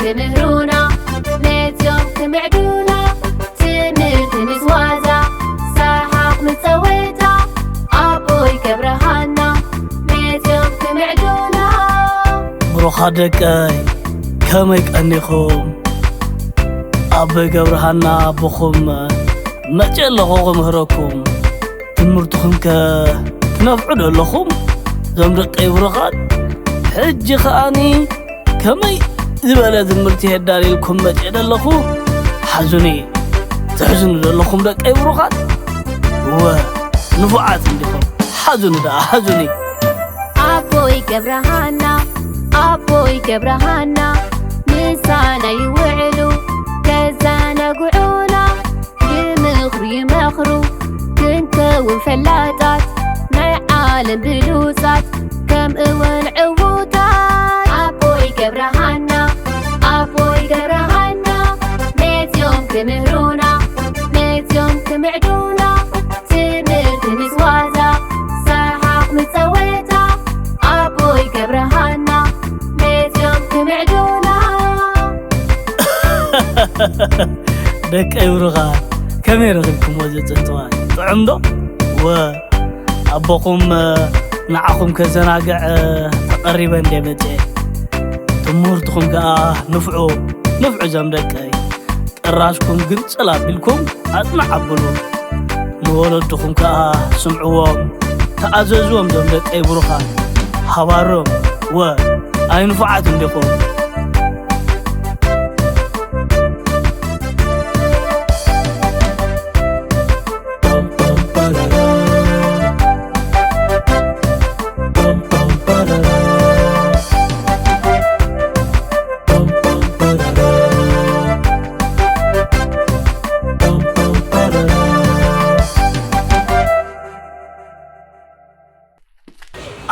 ክምህሩና መጺኦም ክምዕዱና ትምህርቲ ምስ ዋዛ ሰሓቕ ምስ ጸወታ ኣቦይ ገብረሃና መጺኦም ክምዕዱና። ብሩኻት ደቀይ ከመይ ቀኒኹም? ኣቦይ ገብረሃና ኣቦኹም መጺአ ኣለኹ ክምህረኩም። ትምህርትኹም ከ ትነፍዑ ዶ ኣለኹም? እዞም ደቀይ ብሩኻት ሕጂ ከኣኒ ከመይ ዝበለ ትምህርቲ የዳልየልኩም መጺአ ዘለኹ? ሓዙኒ። ትሕዝኑ ዘለኹም ደቀይ ብሩኻት? እወ፣ ንፉዓት እንዲኹም። ሓዙኒ ደኣ፣ ሓዙኒ። ኣቦይ ገብረሃና፣ ኣቦይ ገብረሃና፣ ምሳና ይውዕሉ ከዘናግዑና፣ ብምኽሪ ይመኽሩ ክንከውን ፈላጣት፣ ናይ ዓለም ብሉጻት፣ ከምኡውን ዕዉታት። ኣቦይ ገብረሃና፣ ኣቦይ ገብረሃና፣ መጺኦም ክምህሩና፣ መጺኦም ክምዕዱና፣ ትምህርቲ ምስ ዋዛ፣ ሰሓቕ ምስ ጸወታ፣ ኣቦይ ገብረሃና፣ መጺኦም ክምዕዱና። ደቀይ ብሩኻት፣ ከመይ ረኺብኩምዎ እዚ ጽንጽዋይ? ጥዑም ዶ? ወ፣ ኣቦኹም፣ እ፣ ንዓኹም ከዘናግዕ፣ እ፣ ተቐሪበ እንደ መጽኤ። ትምህርትኹም ከኣ ንፍዑ፣ ንፍዑ እዞም ደቀይ። ጥራዝኩም ግንጽል ኣቢልኩም ኣጽንዕ ኣብሉ። ንወለድኹም ከኣ ስምዕዎም፣ ተኣዘዝዎም እዞም ደቀይ ብሩኻት። ሃባሮም፣ ወ፣ ኣይንፉዓት እንዲኹም።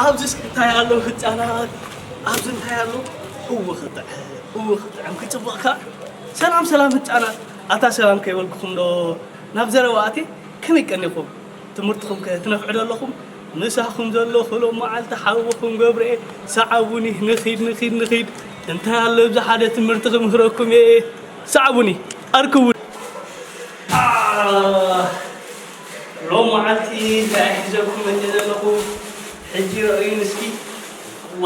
ኣብዚ እስኪ እንታይ ኣሎ ህጻናት? ኣብዚ እንታይ ኣሎ? እወ ክጥዕም፣ እወ ክጥዕም፣ ክጽብቕ ከኣ። ሰላም፣ ሰላም ህጻናት። ኣታ ሰላም ከይበልኩኹም ዶ ናብ ዘረባ ኣትየ? ከመይ ቀኒኹም? ትምህርትኹም ከ ትነፍዑ ዶ ኣለኹም? ምሳኹም ዘለኹ ሎም መዓልቲ ሓውኹም ገብርኤ፣ ሰዓቡኒ፣ ንኺድ፣ ንኺድ፣ ንኺድ። እንታይ ኣሎ ኣብዚ ሓደ ትምህርቲ ክምህረኩም እየ። ሰዓቡኒ፣ ኣርክቡኒ። አ፣ ሎም መዓልቲ እንታይ ሒዘኩም መፅእ ዘለኹ? ሕጂ ረእዩን እስኪ። ዋ።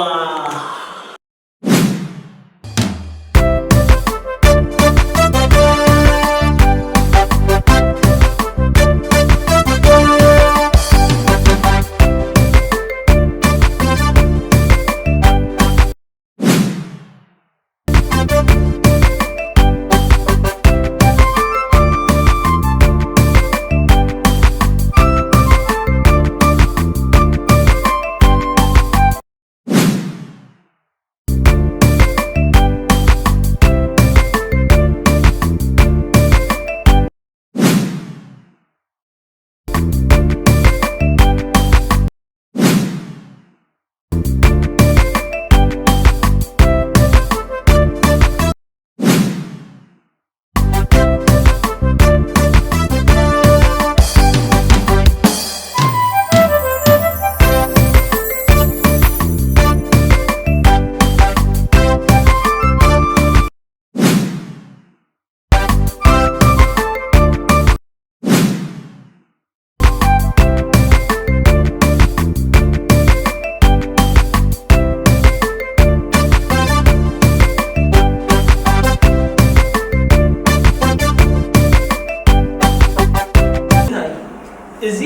እዚ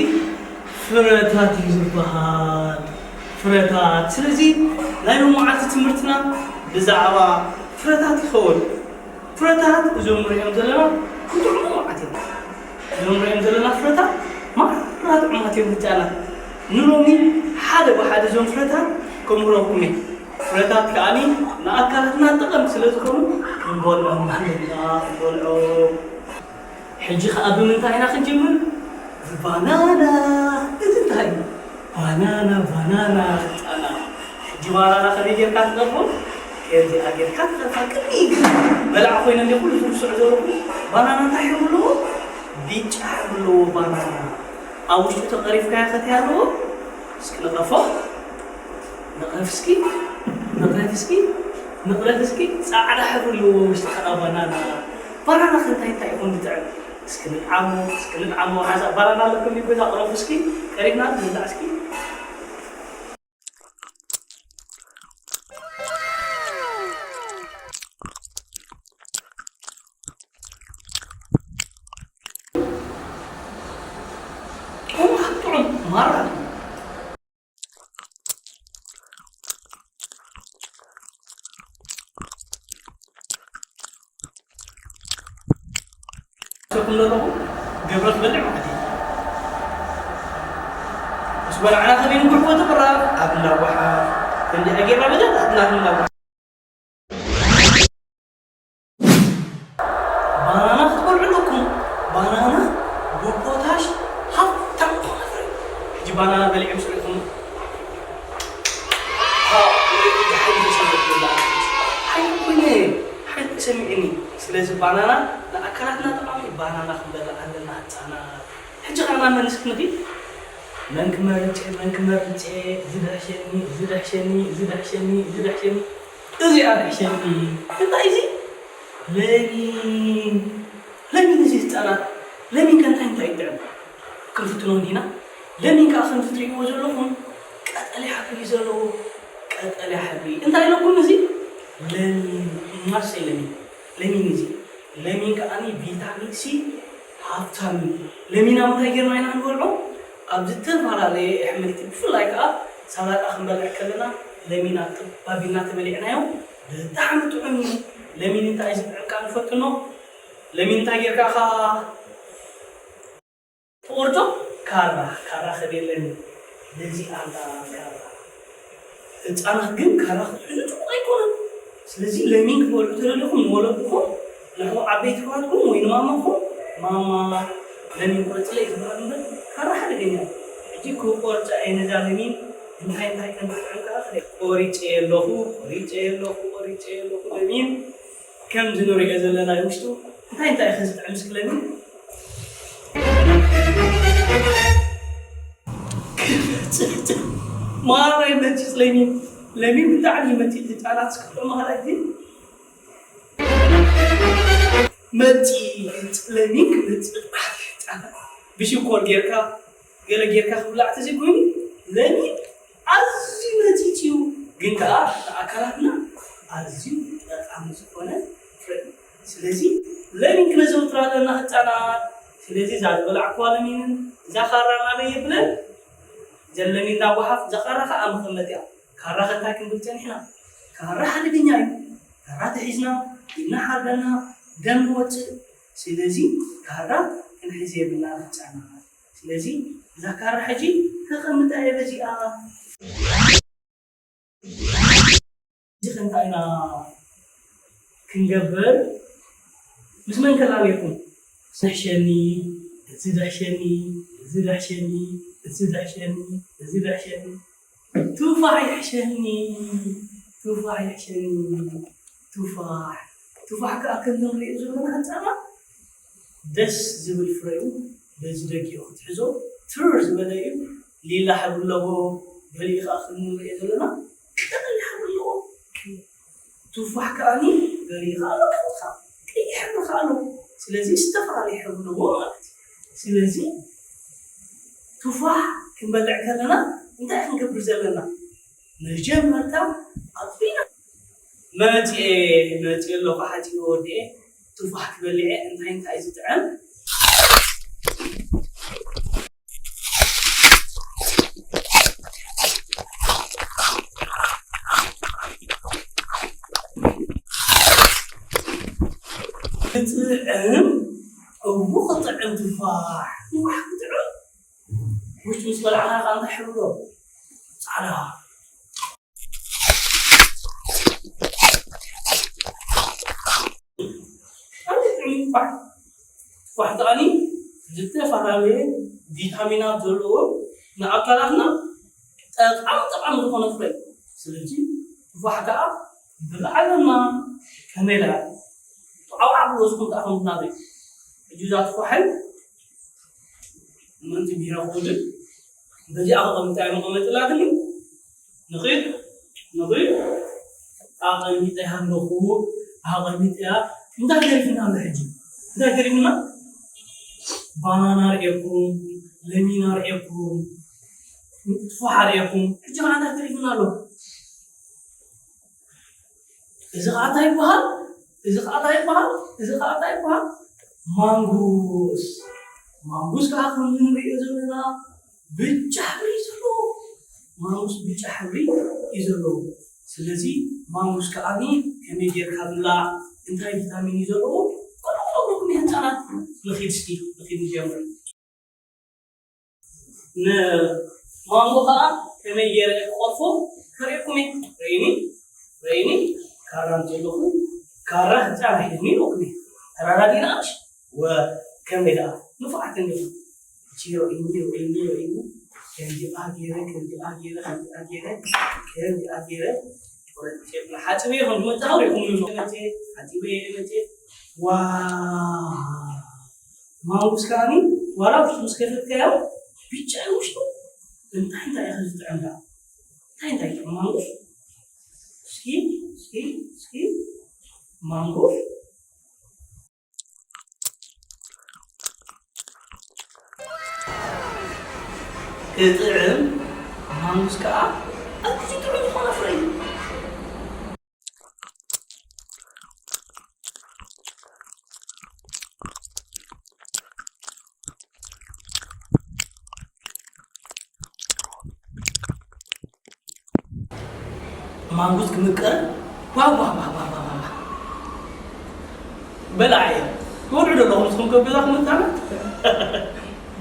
ፍረታት እዩ ዝበሃል። ፍረታት። ስለዚ ናይ ሎማዓንቲ ትምህርትና ብዛዕባ ፍረታት ይኸውን። ፍረታት እዞም ንሪኦም ዘለና ክጥዕሙ መዓት እዮም። እዞም ንሪኦም ዘለና ፍረታት ማራ ጥዑማት እዮም ህፃናት። ንሎሚ ሓደ ብሓደ እዞም ፍረታት ከምህረኩም እየ። ፍረታት ከኣኒ ንኣካላትና ጠቐምቲ ስለ ዝኾኑ ክንበልዖም ኣለና፣ ክንበልዖም። ሕጂ ኸኣ ብምንታይ ኢና ክንጅምር? ብባናና። እዚ እንታይ እዩ? ባናና፣ ባናና፣ ህጻና። ሕጂ ባናና ከመይ ጌርካ ትቐርቦ? ከምዚኣ ጌርካ ትቐርፋ። ቅድሚ ግን በላዕ ኮይነ እንደ ኩሉ ዝርስዖ ዘለኹ፣ ባናና እንታይ ሕብሪ ኣለዎ? ቢጫ ሕብሪ ኣለዎ ባናና። ኣብ ውሽጡ ተቐሪፍካዮ ከታይ ኣለዎ? እስኪ ንቐፎ። ንቐፍ እስኪ። ንቐፍ እስኪ። ንቕረት እስኪ ጻዕዳ ሕብሪ ኣለዎ ውሽጢ ከኣ ባናና። ባናና ከ እንታይ እንታይ ይኾን ዝጥዕም? እስኪ ንጥዓሞ፣ እስኪ ንጥዓሞ። ሓንሳእ ባናና ኣለኩም ድዩ ገዛ? ቅረፉ እስኪ፣ ቀሪብና ንብላዕ እስኪ። ጥዑም፣ ጥዑም ማራ። ሰኩም ዘለኹ ገብረ ትበልዕ ማለት እዩ። ምስ በላዕና ከመይ ንጉሕፎ ትቕራብ ኣብ እንዳ ጓሓፍ። ከምዚ ጌርና በጃ ኣትና ኣብ እንዳ ጓሓፍ። ባናና ክትበልዑ ኣለኩም። ባናና ብፖታሽ ሃብታም ዝኾነ ፍረ። ሕጂ ባናና በሊዕኩም ስዒድኩም፣ ሃ፣ ሓይሊ ተሰሚዕኩም በዓል። ሓይሊ ኮይነ፣ ሓይሊ ተሰሚዕኒ። ስለዚ ባናና ንኣካላትና ጠቓሚ፣ ባናና ክንበልዕ ኣለና ህጻናት። ሕጂ ኸኣ ናብ መን እስኪ ንኺድ? መን ክመርጽ፣ መን ክመርጽ፣ እዚ ድሕሸኒ፣ እዚ ድሕሸኒ፣ እዚ ድሕሸኒ፣ እዚ ድሕሸኒ፣ እዚኣ ድሕሸኒ። እንታይ እዚ? ለሚን። ለሚን እዚ ህጻናት፣ ለሚን ከ እንታይ እንታይ ይጥዕም? ክንፍትኖ እንዲና። ለሚን ከኣ ከምዚ ትርእይዎ ዘለኹም ቀጠልያ ሕብሪ እዩ ዘለዎ። ቀጠልያ ሕብሪ። እንታይ ኢለኩም እዚ? ለሚን። ማርሴ ለሚን። ለሚን እዚ። ለሚን ከኣ ቪታሚን ሲ ሃብታም እዩ። ለሚን ኣብ እንታይ ጌርና ኢና ንበልዖ? ኣብ ዝተፈላለየ ኣሕምልቲ፣ ብፍላይ ከኣ ሰላጣ ክንበልዕ ከለና ለሚን ኣጥብ ኣቢልና ተበሊዕናዮ ብጣዕሚ ጥዑም እዩ። ለሚን እንታይ እዩ ዝጥዕም ከኣ ንፈትኖ። ለሚን እንታይ ጌርካ ኢኻ ትቖርጾ? ካራ፣ ካራ ከድየለኒ። ነዚ ኣንታ ካራ። ህጻናት ግን ካራ ክትሕዙ ጽቡቕ ኣይኮነን። ስለዚ ለሚን ክትበልዑ ተደሊኹም ንወለድኹም፣ ንሕና ዓበይቲ ኣሕዋትኩም ወይ ንማማኹም፣ "ማማ፣ ለሚን ቁረጽለይ" ዝበሃል እምበር፣ ካራ ሓደገኛ እዩ። ሕጂ ክቆርጻ እየ ነዛ ለሚን፣ እንታይ እንታይ ከም ትጥዕም ከኣ ክርኢ። ቆሪጸ ኣለኹ፣ ቆሪጸ ኣለኹ፣ ቆሪጸ ኣለኹ ለሚን። ከምዚ ንሪኦ ዘለና ውሽጡ እንታይ እንታይ እዩ ዝጥዕም እስኪ ለሚን? ማራ ይመጽእ ለሚን። ለሚን ብጣዕሚ ይመጽእ። ህጻናት እስኪ ጥዑም ማራ እዩ። መጺእ ለሚን ክመጽእ ብሽኮር ጌርካ ገለ ጌርካ ክብላዕ ተዘይኮይኑ ለሚን ኣዝዩ መጺጽ እዩ፣ ግን ከኣ ንኣካላትና ኣዝዩ ጠቓሚ ዝኾነ ፍረ እዩ። ስለዚ ለሚን ክነዘውትር ኣለና ህጻናት። ስለዚ እዛ ዝበላዕኩዋ ለሚንን እዛ ካራ ናበይ የብለን? እዘን ለሚን እዛ ጓሓፍ፣ እዛ ካራ ከኣ መቐመጢያ። ካራ ከ እንታይ ክንብል ጸኒሕና? ካራ ሓደገኛ እዩ። ካራ ተሒዝና ኢድና ሓርደና ደም ንወጽእ። ስለዚ ካራ ክንሕዝ የብልና ህጻናት። ስለዚ እዛ ካራ ሕጂ ከቐምጣ እየ በዚኣ። ሕጂ ከ እንታይ ኢና ክንገብር? ምስ መን ከላ ነይርኩም? ዝሕሸኒ፣ እዚ ዝሕሸኒ፣ እዚ ዝሕሸኒ፣ እዚ ዝሕሸኒ፣ እዚ ዝሕሸኒ። ቱፋሕ ይሕሸኒ፣ ቱፋሕ ይሕሸኒ፣ ቱፋሕ። ቱፋሕ ከኣ ከምዚ ንሪኦ ዘለና ህንጻና ደስ ዝብል ፍረ እዩ። በዚ ደጊኡ ክትሕዞ ትር ዝበለ እዩ። ሊላ ሕብሪ ኣለዎ። ገሊኡ ከኣ ከም ንሪኦ ዘለና ቀጠልያ ሕብሪ ኣለዎ። ቱፋሕ ከኣኒ ገሊኡ ከኣ ኣሎ፣ ከምዚ ከኣ ቀይሕ ሕብሪ ከኣ ኣለዎ። ስለዚ ዝተፈላለየ ሕብሪ ኣለዎ ማለት እዩ። ስለዚ ቱፋሕ ክንበልዕ ከለና እንታይ ክንገብር ዘለና? መጀመርታ ኣጥቢና መጺኤ፣ መጺኤ ኣለኹ ሓጺበ ወዲኤ፣ ቱፋሕ ክበልዕ እየ፣ እንታይ እንታይ እዩ ዝጥዕም? ክጥዕም፣ እዉ ክጥዕም ቱፋሕ፣ ቱፋሕ ክጥዕም። ውሽጡ ምስ በላዕና ከኣ እንታይ ሕብሪ ኣለዎ? ጻዕዳ። ኣዝዩ ጥዑም ፋሕ። ፋሕ ከኣኒ ዝተፈላለየ ቪታሚናት ዘለዎ ንኣካላትና ጠቓሚ ጠቓሚ ዝኾነ ፍረ እዩ። ስለዚ ፋሕ ከኣ ብላዕልና ከመይ ኢላ ዓው ዓው ብሎ ዝኹን ከኣ ከም ናበይ ሕጂ እዛ ትፋሕን ምእንቲ ቢራ ክወድድ በዚኣ ከቐምጣ እየ መቐመጥላ ግን ንኺድ ንኺድ ኣቐሚጠያ ኣለኹ፣ ኣቐሚጠያ። እንታይ ተሪፍና ኣሎ ሕጂ? እንታይ ተሪፍና? ባናና ርኤኩም፣ ለሚና ርኤኩም፣ ቱፋሓ ርኤኩም። ሕጂ ኸዓ እንታይ ተሪፍና ኣሎ? እዚ ኸዓ እንታይ ይበሃል? እዚ ኸዓ እንታይ ይበሃል? እዚ ኸዓ እንታይ ይበሃል? ማንጉስ። ማንጉስ ከዓ ከምዚ ንሪኦ ዘለና ብጫ ሕብሪ እዩ ዘለዎ። ማንጉስ ብጫ ሕብሪ እዩ ዘለዎ። ስለዚ ማንጉስ ከዓ ከመይ ጌርካ ብላዕ፣ እንታይ ቪታሚን እዩ ዘለዎ? ቆሎ ቆሎ ንህፃናት ንኺድ እስኪ፣ ንኺድ ንጀምር። ንማንጎ ኸዓ ከመይ ገይረ ክቆርፎ ከርእየኩም እየ። ርእይኒ፣ ርእይኒ፣ ካራ እንተለኹ፣ ካራ ህፃን ኣይሕዝኒ ኢለኩም እየ። ተራዳዲና እሺ? ወ-፣ ከመይ ደኣ? ንፉዓት እንዲኹም። እቺ ርእይኒ፣ ርእይኒ፣ ርእይኒ፣ ከምዚኣ ገይረ፣ ከምዚኣ ገይረ፣ ከምዚኣ ገይረ፣ ከምዚኣ ገይረ፣ ቆረፀ። ሓፂበ ይኹን ዝመጣ ሪኹም፣ ሓፂበ፣ ሓፂበ፣ ዋ። ማንጉስ ከኣኒ ዋላ ውሽጡ ምስ ከፈትካዮ ብጫ እዩ ውሽጡ። እንታይ እንታይ ኢኻ ዝጥዕም ደኣ? እንታይ እንታይ ይጥዕም ማንጉስ? እስኪ፣ እስኪ፣ እስኪ ማንጉስ ክጥዕም፣ ማንጉስ ከኣ ኣዝዩ ጥዑም ዝኾነ ፍረ እዩ። ማንጉስ ክምቀር ዋው ዋው ዋው ዋው ዋው ዋው። በላዕ እየ። ትበልዑ ዶ ኣለኹም ንስኹም ከ ኣብ ገዛኹም ህፃናት?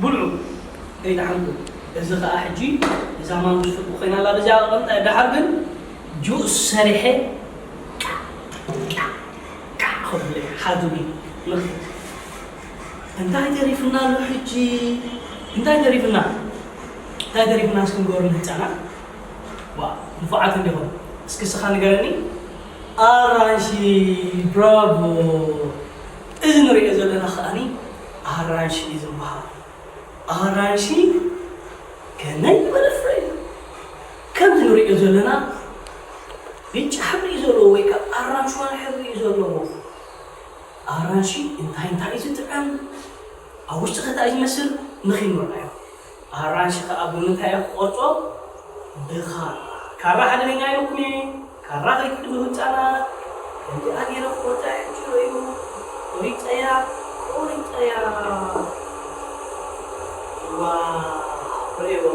ብልዑ። ከይደሓንኩም። እዚ ኸዓ ሕጂ እዛ ማንጉስ ጽቡቕ ኮይና ኣላ በዚኣ ኣቐምጣ። ደሓር ግን ጁስ ሰሪሐ ቃዕ፣ ቃዕ፣ ቃዕ ክብለ ሓዙኒ። እንታይ ተሪፍና ኣሎ ሕጂ? እንታይ ተሪፍና? እንታይ ተሪፍና እስኪ ንገሩ ንህፃናት? ዋ፣ ንፉዓት እንዲኹም። እስኪ እስኻ ንገረኒ። ኣራንሺ፣ ብራቮ። እዚ ንሪኦ ዘለና ከኣኒ ኣራንሺ እዩ ዝበሃል። ኣራንሺ ከመይ ዝበለ ፍረ እዩ? ከምቲ ንሪኦ ዘለና ብጫ ሕብሪ እዩ ዘለዎ ወይ ከዓ ኣራንሽዋን ሕብሪ እዩ ዘለዎ። ኣራንሺ እንታይ እንታይ እዩ ዝጥዕም? ኣብ ውሽጢ ከ እንታይ እዩ ዝመስል? ንኺድ ንርኣዮ። ኣራንሺ ከኣ ብምንታይ እየ ክቆርጾ? ብኻራ። ካራ ሓደገኛ ኢለኩም እየ። ካራ ከይትሕዙ ህጻናት። ከምዚኣ ገይረ ክቆርጻ እየ ሕጂ ርእዩ። ቆሪጸያ፣ ቆሪጸያ። ዋው፣ ርእይዎ።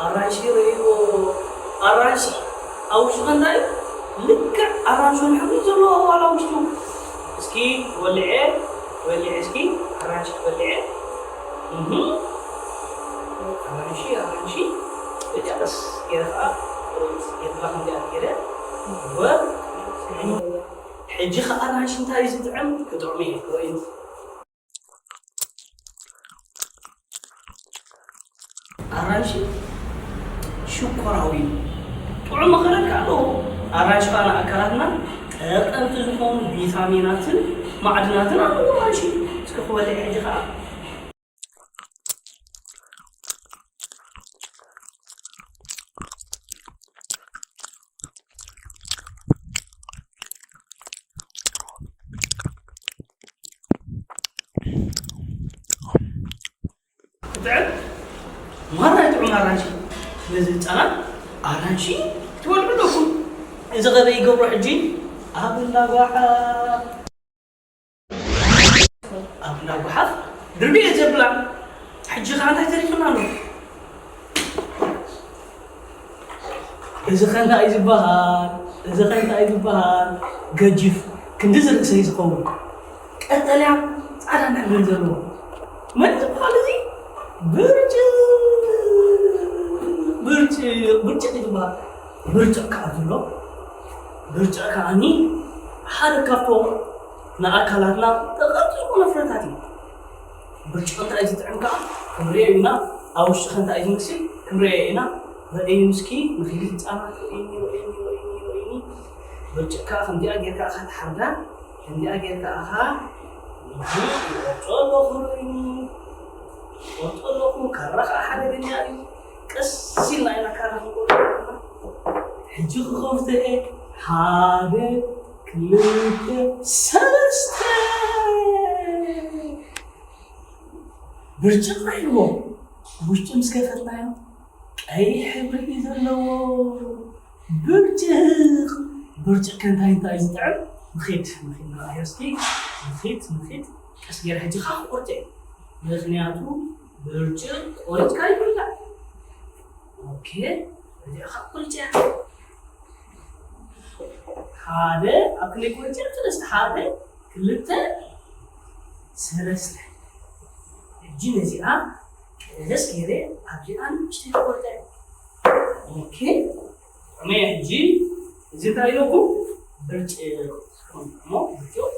ኣራንሺ ርእይዎ። ኣራንሺ ኣብ ውሽጡ እንታይ? ልክዕ ኣራንሺ ሕብሪ ዘለዎ ዋላ ውሽጡ። እስኪ ወልዐ፣ ወልዐ እስኪ ኣራንሺ ወልዐ። እህ። ኣራንሺ፣ ኣራንሺ። እጃ ቀስ ገይረ ኸዓ ቁርጥ ገይርላ ከምዚኣ ገይረ። ወ-፣ ሕጂ ኸዓ ኣራንሺ እንታይ እዩ ዝጥዕም? ክጥዕሙ እየ። ርእዩ። ኣራንሺ ሽኮራዊ እዩ። ጥዑም መኸረት ከኣ ኣለዎ። ኣራንሺ ከኣ ንኣካላትና ጠቐምቲ ዝኾኑ ቪታሚናትን ማዕድናትን ኣለዎ ኣራንሺ። እስኪ ክበልዕ ሕጂ ከኣ። ክጥዕም ማራ ይጥዑም ኣራንሺ። ስለዚ ህፃናት ኣራንሺ ክትበልዑ ኣለኩም። እዚ ኸበይ ይገብሮ ሕጂ? ኣብ እንዳ ጓሓፍ፣ ኣብ እንዳ ጓሓፍ ድርቢ እየ ዘብላ። ሕጂ ኸዓ እንታይ ተሪፉና ኣሎ? እዚ ኸ እንታይ እዩ ዝበሃል? እዚ ኸ እንታይ እዩ ዝበሃል? ገጅፍ ክንዲ ዝርእሰይ ዝኸውን ቀጠልያ ጻዕዳን ሕብርን ዘለዎ መን እዩ ዝበሃል እዚ? ብርጭቕ፣ ብርጭቕ፣ ብርጭቕ እዩ ዝበሃል። ብርጭቕ ከዓ ዘሎ፣ ብርጭቕ ከዓኒ ሓደ ካብቶም ንኣካላትና ጠቐምቲ ዝኾነ ፍረታት እዩ። ብርጭቕ እንታይ እዩ ዝጥዕም ከዓ ክንሪኦ ኢና። ኣብ ውሽጢ ከ እንታይ እዩ ዝመስል ክንሪኦ ኢና። ረእዩኒ እስኪ ንኺድ ህፃናት ረእዩኒ፣ ረእዩኒ፣ ረእዩኒ፣ ረእዩኒ። ብርጭቕካ ከምዚኣ ጌርካ ኢኻ ትሓርዳ፣ ከምዚኣ ጌርካ ኢኻ። እዚ ይቆርጾ ኣለኹ ረእዩኒ፣ ይቆርጾ ኣለኹ። ካራ ከዓ ሓደገኛ እዩ። ቀስ ኢልና ኢና ካራ ክንቆርጾ ዘለና። ሕጂ ክኸፍቶ እየ። ሓደ፣ ክልተ፣ ሰለስተ። ብርጭቕ ራእይዎ። ውሽጢ ምስ ከፈትናዮ ቀይሕ ሕብሪ እዩ ዘለዎ። ብርጭቕ። ብርጭቕ ከ እንታይ እንታይ እዩ ዝጥዕም? ንኺድ፣ ንኺድ ንርኣዮ እስኪ። ንኺድ፣ ንኺድ። ቀስ ገይረ ሕጂ ኸዓ ክቆርጦ እየ። ምኽንያቱ ብርጭቕ ቆሪጽካ ይብላዕ። ኦኬ፣ እዚኣ ኸዓ ቆሪጸያ። ሓደ፣ ኣብ ክንደይ ቆሪጸያ? ሰለስተ። ሓደ፣ ክልተ፣ ሰለስተ። ሕጂ ነዚኣ ቀስ ገይረ ኣብዚኣ ንእሽተይ ክቆርጸያ። ኦኬ፣ ከመይ ሕጂ እዚ እንታይ ኢለኩም? ብርጭቕ። እሞ ብርጭቕ።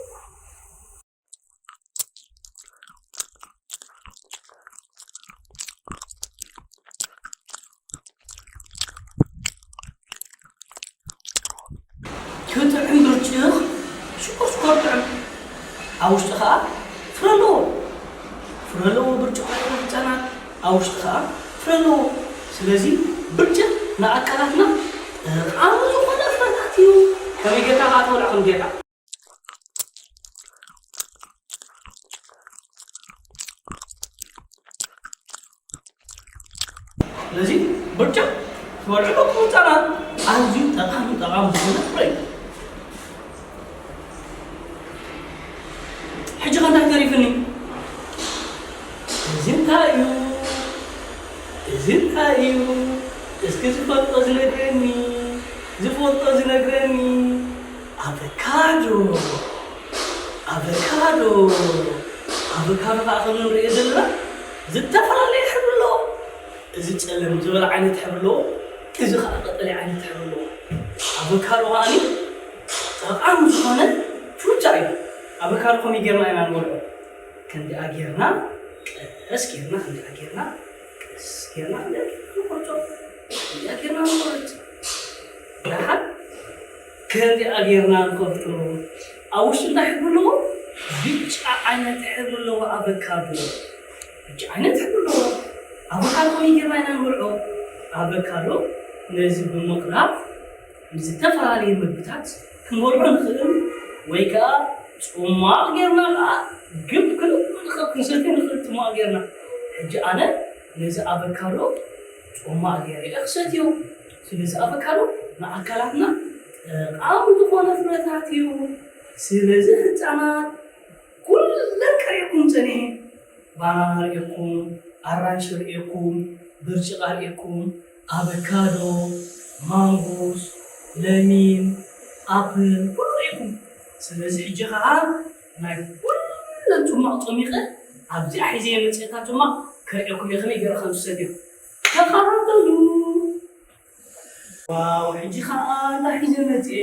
ክጥዕም ብርጭቕ ሽኮር ሽኮር ጥዕም። ኣብ ውሽጢ ኸዓ ፍረ ኣለዎ። ፍረ ኣለዎ ብርጭቕ፣ ህፃናት፣ ኣብ ውሽጢ ኸዓ ፍረ ኣለዎ። ስለዚ ብርጭቕ ንኣካላትና ጠቓሚ ዝኾነ ፍረታት እዩ። ከመይ ጌርካ ኸዓ ትበልዖ? ከም ጌርካ። ስለዚ ብርጭቕ ትበልዑ ኣለኩም ህፃናት፣ ኣዝዩ ጠቓሚ፣ ጠቓሚ ዝኾነ ፍረ እዩ። ሕጂ ኸ እንታይ ተሪፍኒ? እዚ እንታይ እዩ? እዚ እንታይ እዩ? እስኪ ዝፈልጦ ዝነግረኒ፣ ዝፈልጦ ዝነግረኒ። ኣቨካዶ፣ ኣቨካዶ፣ ኣቨካዶ ኸዓ ከም እንሪኦ ዘለና ዝተፈላለየ ሕብሪ ኣለዎ። እዚ ጸለም ዝበለ ዓይነት ሕብሪ ኣለዎ፣ እዚ ኸዓ ቀጠልያ ዓይነት ሕብሪ ኣለዎ። ኣቨካዶ ኸዓኒ ጠቓሚ ዝኾነ ፍሩታ እዩ። ኣቨካዶ ከመይ ጌርና ኢና ንበልዖ? ከምዚኣ ጌርና፣ ቀስ ጌርና፣ ከምዚኣ ጌርና፣ ቀስ ጌርና፣ ከምዚኣ ጌርና ንቆርጾ። ከምዚኣ ጌርና ንቆርጽ። ደሓር ከምዚኣ ጌርና ንኸፍቶ። ኣብ ውሽጡ እንታይ ሕብሪ ኣለዎ? ብጫ ዓይነት ሕብሪ ኣለዎ ኣቨካዶ። ብጫ ዓይነት ሕብሪ ኣለዎ። ኣቨካዶ ከመይ ጌርና ኢና ንበልዖ? ኣቨካዶ ነዚ ብምቕራብ ምስ ዝተፈላለዩ ምግብታት ክንበልዖ ንኽእል፣ ወይ ከኣ ጽሟቕ ጌርና ከኣ ግብ ክንብል ንኽእል፣ ክንሰትዮ ንኽእል ጽሟቕ ጌርና። ሕጂ ኣነ ነዚ ኣቨካዶ ጽሟቕ ጌረ እየ ክሰትዮ። ስለዚ ኣቨካዶ ንኣካላትና ጠቓሚ ዝኾነ ፍረታት እዩ። ስለዚ ህጻናት ኩለን ቀሪብኩም ጸኒሐ። ባናና ርእየኩም፣ ኣራንሺ ርእየኩም፣ ብርጭቕ ርእየኩም፣ ኣቨካዶ፣ ማንጎስ፣ ለሚን፣ ኣፕል፣ ኩሉ ርእየኩም። ስለዚ ሕጂ ኸዓ ናይ ኩለን ጽሟቕ ጸሚቐ ኣብዚኣ ሒዘ መጽኤታ ጽሟቕ ከርእየኩም እየ ከመይ ገይረ ከም ዝሰትዮ። ተኸታተሉ። ዋው፣ ሕጂ ኸዓ እንታይ ሒዘ መጽኤ?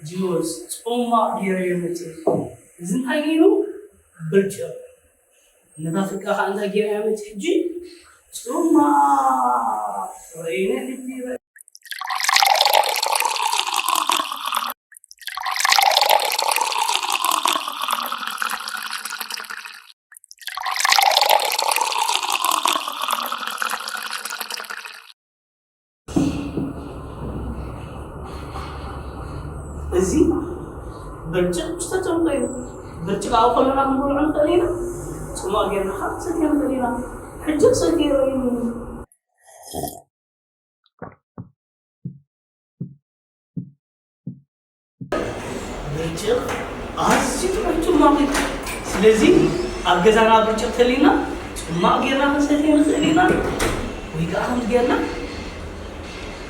ጁስ፣ ጽሟቕ ገይረ እየ መጽኤ። እዚ እንታይ ነይሩ? ብርጭቕ። ነታ ፍርቂ ኸዓ እንታይ ገይረ እየ መጽኤ ሕጂ? ጽሟቕ። ርእዩኒ ሕጂ። እዚ ብርጭቕ ዝተጨምቐ እዩ። ብርጭቕ ኣብኡ ከለና ክንበልዖ ንኽእል ኢና። ጽሟቕ ጌርና ኸዓ ክንሰትዮ ንኽእል ኢና። ሕጂ ክሰትዮ እየ። ብርጭቕ ኣዝዩ ጥዑም ጽሟቕ እዩ። ስለዚ ኣብ ገዛና ብርጭቕ ተልዩና ጽማቕ ጌርና ክንሰትዮ ንኽእል ኢና፣ ወይ ከኣ ከምዚ ጌርና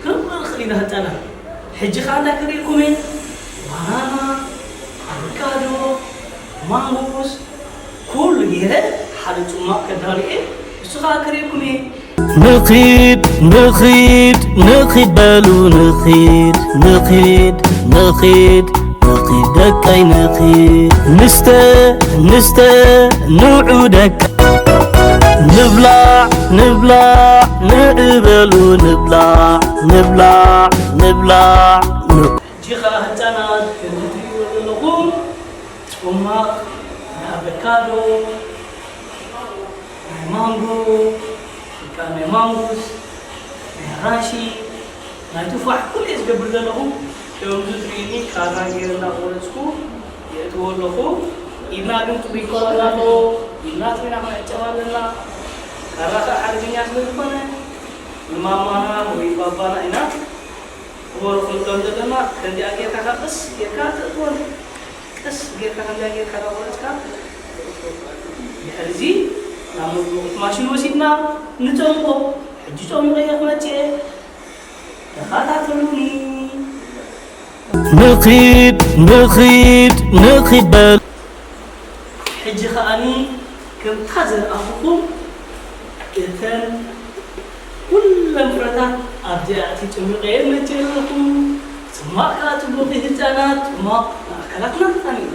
ክንብሎ ንኽእል ኢና ህጻናት። ሕጂ ከኣ እንታይ ከርእየኩም እየ? ባናና፣ ኣቮካዶ፣ ማንጎስ፣ ኩሉ ጌረ ሓደ ጽማቕ ከዳሉ እየ። እሱ ከኣ ከርእየኩም እየ። ንኺድ ንኺድ ንኺድ በሉ ንኺድ ንኺድ ንኺድ ንኺድ ደቀይ ንኺድ ንስተ ንስተ ንዑ ደቀ ንብላዕ ንብላዕ ንዕ በሉ ንብላዕ ንብላዕ ንብላዕ ን- ሕጂ ኸኣ ህጻናት ከምዚ ትርእይዎ ዘለኹም ጽማቕ ናይ ኣቨካዶ ናይ ማንጎ፣ ወይ ከኣ ናይ ማንጉስ፣ ናይ ኣራንሺ፣ ናይ ቱፋሕ፣ ኩሉ እየ ዝገብር ዘለኹ። ከምዚ ትርእዩኒ ካራ ገይረ እናቖረፅኩ የእትዎ ኣለኹ። ኢድና ግን ጥዑይ ክኸውን ኣለዎ። ኢድና ጥዑይና ክነዕጨብ ኣለና። ካራ ከዓ ሓደገኛ ስለ ዝኾነ ንማማና ወይ ባባና ኢና ክበሮ ክንብሎም ዘለና። ከምዚኣ ጌርካ ከዓ ቀስ ጌርካ ተእትወን። ቀስ ጌርካ ከምዚኣ ጌርካ እናቖረፅካ ድሕሪ እዚ ናብ መጥበቒት ማሽን ወሲድና ንፀምቆ። ሕጂ ጨሚቐዮ ክመፅእ እየ። ተኸታተሉኒ። ንኺድ ንኺድ ንኺድ በል። ሕጂ ከኣኒ ከምታ ዘርኣኹኹም እተን ኩለን ፍረታት ኣብዚኣ ኣትየ ጨሚቐየን መፅየ ኣለኹ። ፅሟቕ ከኣ ፅቡቕ እዩ ህፃናት፣ ፅሟቕ ንኣካላትና ጠቓሚ እዩ።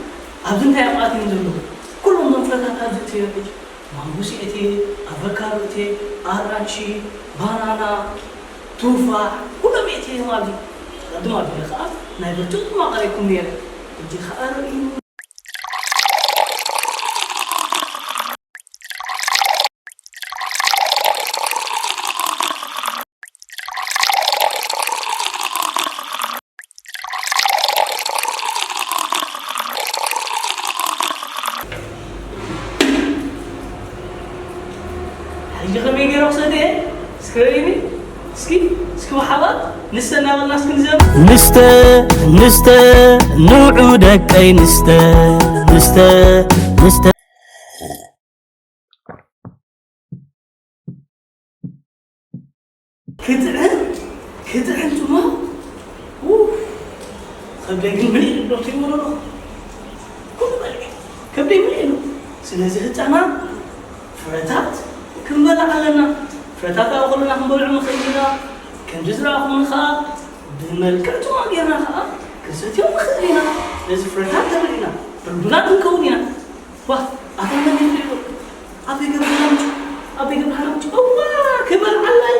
ኣብዚ እንታይ ኣብ ኣትዮም ዘለኹ? ኩሎም እዞም ፍረታት ኣብዚ እትዮም ሕጂ። ማንጎ ስዒተ፣ ኣቨካዶ እትየ፣ ኣራንሺ፣ ባናና፣ ቱፋሕ፣ ኩሎም እትዮም ኣብዚ። ቅድም ኣቢለ ከኣ ናይ ብርጭቕ ጽማቕ ኣረይኩም ነይረ። ሕጂ ከኣ ርእዩ። ሕጂ ከመይ ገይረ ክሰተ እየ? እስከ ርእዩኒ። እስኪ፣ እስኪ ብሓባር ንስተ እናበልና እስኪ ንዘምር። ንስተ፣ ንስተ፣ ንዑ ደቀይ ንስተ፣ ንስተ፣ ንስተ። ክጥዕም፣ ክጥዕም ጽማቕ። ኡፍ፣ ከብደይ ግን ምልእ ኢሉ ትሪእዎ ኣለኹ። ኩሉ በሊዐ፣ ከብደይ ምልእ ኢሉ። ስለዚ ህጻናት ፍረታት ክንበልዕ ኣለና። ፍረታት ኣብ ከለና ክንበልዖም ንኽእል ኢና። ከምዚ ዝረኣኹምኒ ከኣ ብመልክዕ ጽማቕ ጌርና ከኣ ክንሰትዮም ንኽእል ኢና። ስለዚ ፍረታት ተበሊዕና ድልዱላት ክንከውን ኢና። ዋ፣ ኣታ መን ይኽእል? ኣበይ ገብረ ሃናምጭ? ኣበይ ገብረ ሃናምጭ? እዋ፣ ክበልዓለይ።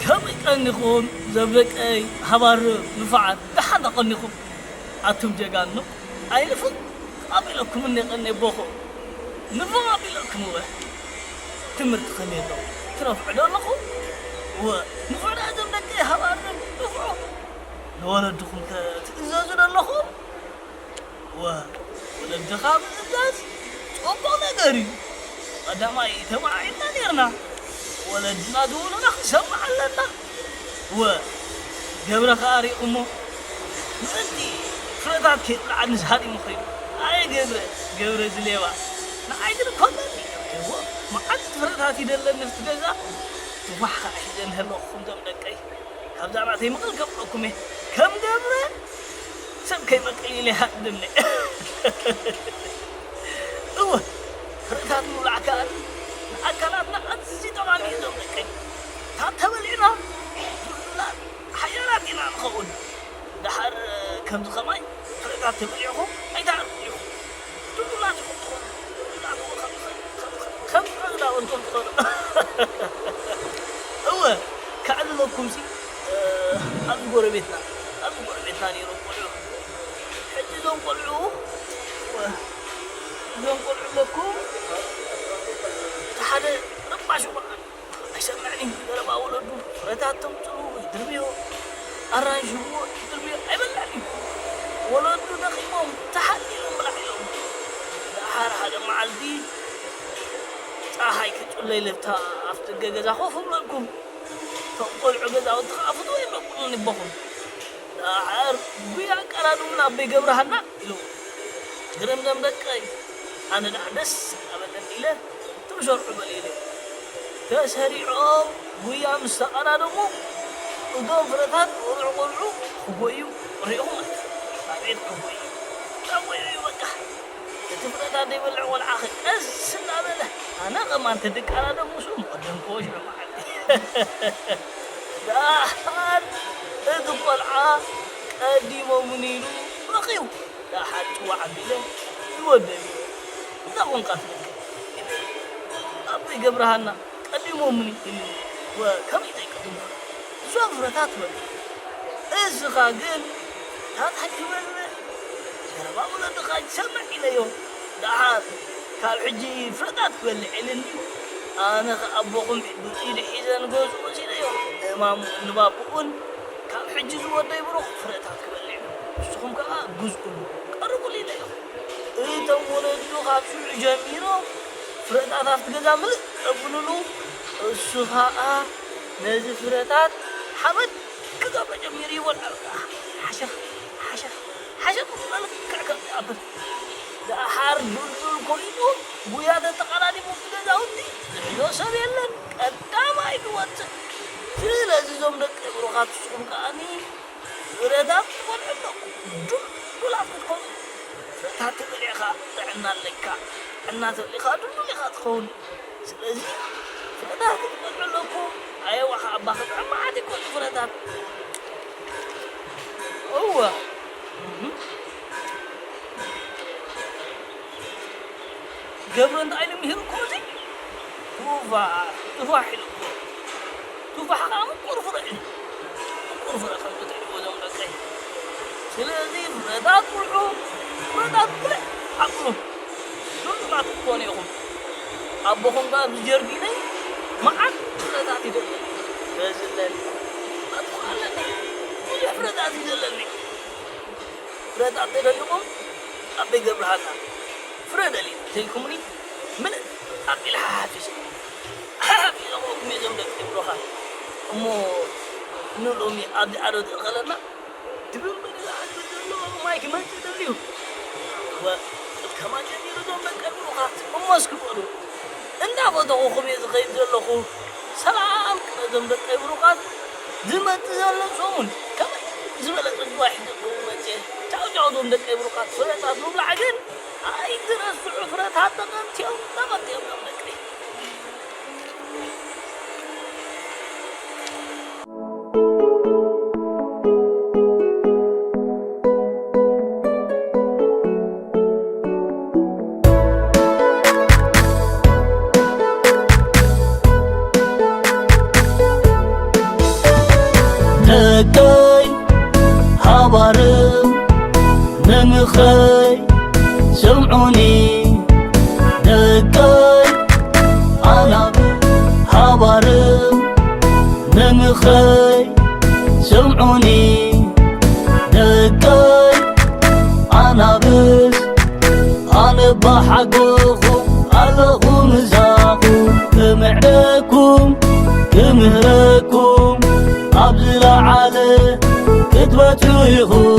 ከመይ ቀኒኹም ዘብደቀይ ሃባር ንፉዓት ደሓን ተቐኒኹም ኣቱም ጀጋኑ ኣይንፍቕ ኣቢለኩም እኔ ቀኔ ቦኾ ንፉዕ ኣቢለኩም እወ ትምህርቲ ከመይ ኣሎ ትነፍዑ ዶ ኣለኹም እወ ንፉዕ ደኣ ዘብደቀይ ሃባር ንፉዑ ንወለድኹም ከ ትእዘዙ ዶ ኣለኹም እወ ወለድኻ ምእዛዝ ጽቡቕ ነገር እዩ። ቀዳማይ ተማዒልና ኔርና። ወለድና ዝብሉና ክንሰምዕ ኣለና። እወ ገብረ ከኣ ሪእኹሞ ምእንቲ ፍረታት ከይብልዓኒ ሃዲሙ ኸይዱ። ኣየ ገብረ፣ ገብረ እዚ ሌባ ንዓይ ግን እኮ ኣለኒ። እዎ መዓት ፍረታት ይደለኒ ኣብቲ ገዛ። ቱፋሕ ከኣ ሒዘ ንህለኹም ዞም ደቀይ። ካብዛ ናተይ ምቕል ከብለኩም እየ። ከም ገብረ ሰብ ከይመቅል ኢለ ይሃድም እየ። እወ ፍረታት ምብላዕ ከኣ ንኣካላትና ኣዝዩ ጠቓሚ እዩ ዞም ደቀይ። ካብ ተበሊዕና ድልዱላት ሓያላት ኢና ንኸውን። ደሓር ከምዚ ኸማይ ፍረታት ተበሊዕኹም ኣይትዓርፉ ኢኹም። ድልዱላት ኢኹም ትኾኑ። ድልዱላት እውን ከም ከም ከም ከም ፍረ ዝዳወንቶም ትኾኑ። እወ ከዕልለኩምሲ ኣብዚ ጎረቤትና ኣብዚ ጎረቤትና ነይሮም ቆልዑ። ሕጂ እዞም ቆልዑ እወ እዞም ቆልዑ ኣለኩም እቲ ሓደ ረባሽ በዓል ኣይሰምዕን እዩ ዘረባ ወለዱ። ፍረታት ተምፅኡ ይድርብዮ፣ ኣራንሺ ህቦ ይድርብዮ ኣይበልዕን እዩ። ወለዱ ደኺሞም ተሓሊሎም ብላዕ ኢሎም። ደሓር ሓደ መዓልቲ ፀሓይ ክትፅለይ ለብታ ኣፍደገ ገዛ ኮፍ እብለኩም። እቶም ቆልዑ ገዛውቲ ከዓ ፍትው ይብለኩም ንቦኹም። ደሓር ጉያ ኣቀራርቡና ኣቦይ ገብረሃና ኢሉ። ግርም ደም ደቀይ ኣነ ደኣ ደስ እናበለኒ ኢለ ትም ሰርዑ በል ኢለ። ተሰሪዖም ጉያ ምስ ተቐዳደሙ እቶም ፍረታት ቆልዑ ቆልዑ ክጎዩ ርኢኹም ኣቤት ክጎዩ። ክጎዩ እዩ በቃ። እቲ ፍረታት ዘይበልዕ ቆልዓ ኸ ቀስ እናበለ ኣነ ኸማን ተድቃዳደም ምስኡ ምቐደምክዎ ሽዑ መዓልቲ። ደሓር እቲ ቆልዓ ቀዲሞምኒ ኢሉ ረኺቡ። ደሓር ጽዋዕ ኣቢለ ዝወደኒ እንዳ ኾንካ ትነግር። ኣቦይ ገብረሃና ቀዲሞምኒ ኢሉ ወ ከመይ ዘይቀድሙኻ እዞም ፍረታት በሉ። እስኻ ግን ፍረታት ክበልዕ ዘረባ ወለድኻ ይሰምዕ ኢለዮ። ደሓር ካብ ሕጂ ፍረታት ክበልዕ ኢልኒ። ኣነ ኸኣ ኣቦኹም ዱጢ ሒዘ ንገዝኡ ወሲደዮ። ንማሙ ንባብኡን ካብ ሕጂ ዝወደይ ብሩኽ ፍረታት ክበልዕ እዩ። ንስኹም ከኣ ግዝኡሉ፣ ቀርቡሉ ኢለዮ። እቶም ወለዱ ካብ ሽዑ ጀሚሮም ፍረታት ኣብቲ ገዛ ምልእ የብሉሉ። እሱ ኸኣ ነዚ ፍረታት ሓመድ ክገብሮ ጀሚሩ ይበልዖ። ሓሸኽ፣ ሓሸኽ፣ ሓሸኽ ብመልክዕ ከም ዝኣብል። ደሓር ዱልዱል ኮይኑ ጉያ ተተቐዳዲሙ ኣብቲ ገዛውቲ ዝሕዞ ሰብ የለን። ቀዳማይ ዝወጽእ። ስለዚ እዞም ደቂ ብሩኻት ንስኹም ከኣኒ ፍረታት ትበልዑ ኣለኩም። ዱልዱላት ክትኮኑ። ፍረታት ተበሊዕኻ ጥዕና ኣለካ። ጥዕና ተበሊዕኻ ዱልዱል ኢኻ ትኸውን። ስለዚ ፍረታት ክትበልዑ ኣለኩም። ኣየዋ ከኣ ኣባ ክጥዕም መዓት ይኮኑ ፍረታት። እወ። እህ። ገብረ እንታይ ኢሉ ምሂሩ እኮ እዚ? ቱፋሕ፣ ቱፋሕ ኢሉ እኮ። ቱፋሕ ከኣ ምቁር ፍረ እዩ። ምቁር ፍረ ከም ትጥዕምዎ እዞም ደቀይ። ስለዚ ፍረታት ብልዑ፣ ፍረታት ብልዕ ኣብሉ። ዱሉላት ክትኮኑ ኢኹም። ኣቦኹም ከኣ ኣብዚ ጀርዲነይ መዓት ፍረታት እዩ ዘለኒ። በዚ ኣለኒ። መጥፎ ኣለኒ። ብዙሕ ፍረታት እዩ ዘለኒ። ፍረታት ተደሊኹም ኣበይ ገብርሃና ፍረ ደልዩ ተይልኩምኒ ምልእ ኣቢለ ሓሓፊሰ። ሓሓፊሰ ኸምኩም እዞም ደቂ ብሩኻት። እሞ ንሎሚ ኣብዚ ዓዶ ተእኸለና ድብን በደላ ዓድሪ ዘሎ ማይ ክመጽእ ደልዩ። ወ፣ ከማ ጀሚሩ እዞም ደቂ ብሩኻት እሞ እስኪ በሉ። እንዳፈተኹኹም እየ ዝኸይድ ዘለኹ። ሰላም ቅነ እዞም ደቂ ብሩኻት። ዝመጽእ ዘሎ ሰሙን ከመይ ዝበለ ጽድዋ ሒዘኩም መጽእ። ቻው ቻው እዞም ደቂ ብሩኻት። ፍረታት ምብላዕ ግን ኣይትረስዑ። ፍረታት ጠቐምቲ እዮም፣ ጠቐምቲ እዮም እዞም ደቂ። ደቀይ ሃባርም ንምኽረይ ስምዑኒ። ደቀይ ኣናብ ሃባርም ንምኽረይ ስምዑኒ። ደቀይ ኣናብስ ኣነ ባሓጎኹም ኣለኹ ምሳኹም። ክምዕደኩም ክምህረኩም ኣብ ዝለዓለ ክትበጽሑ ኢኹም።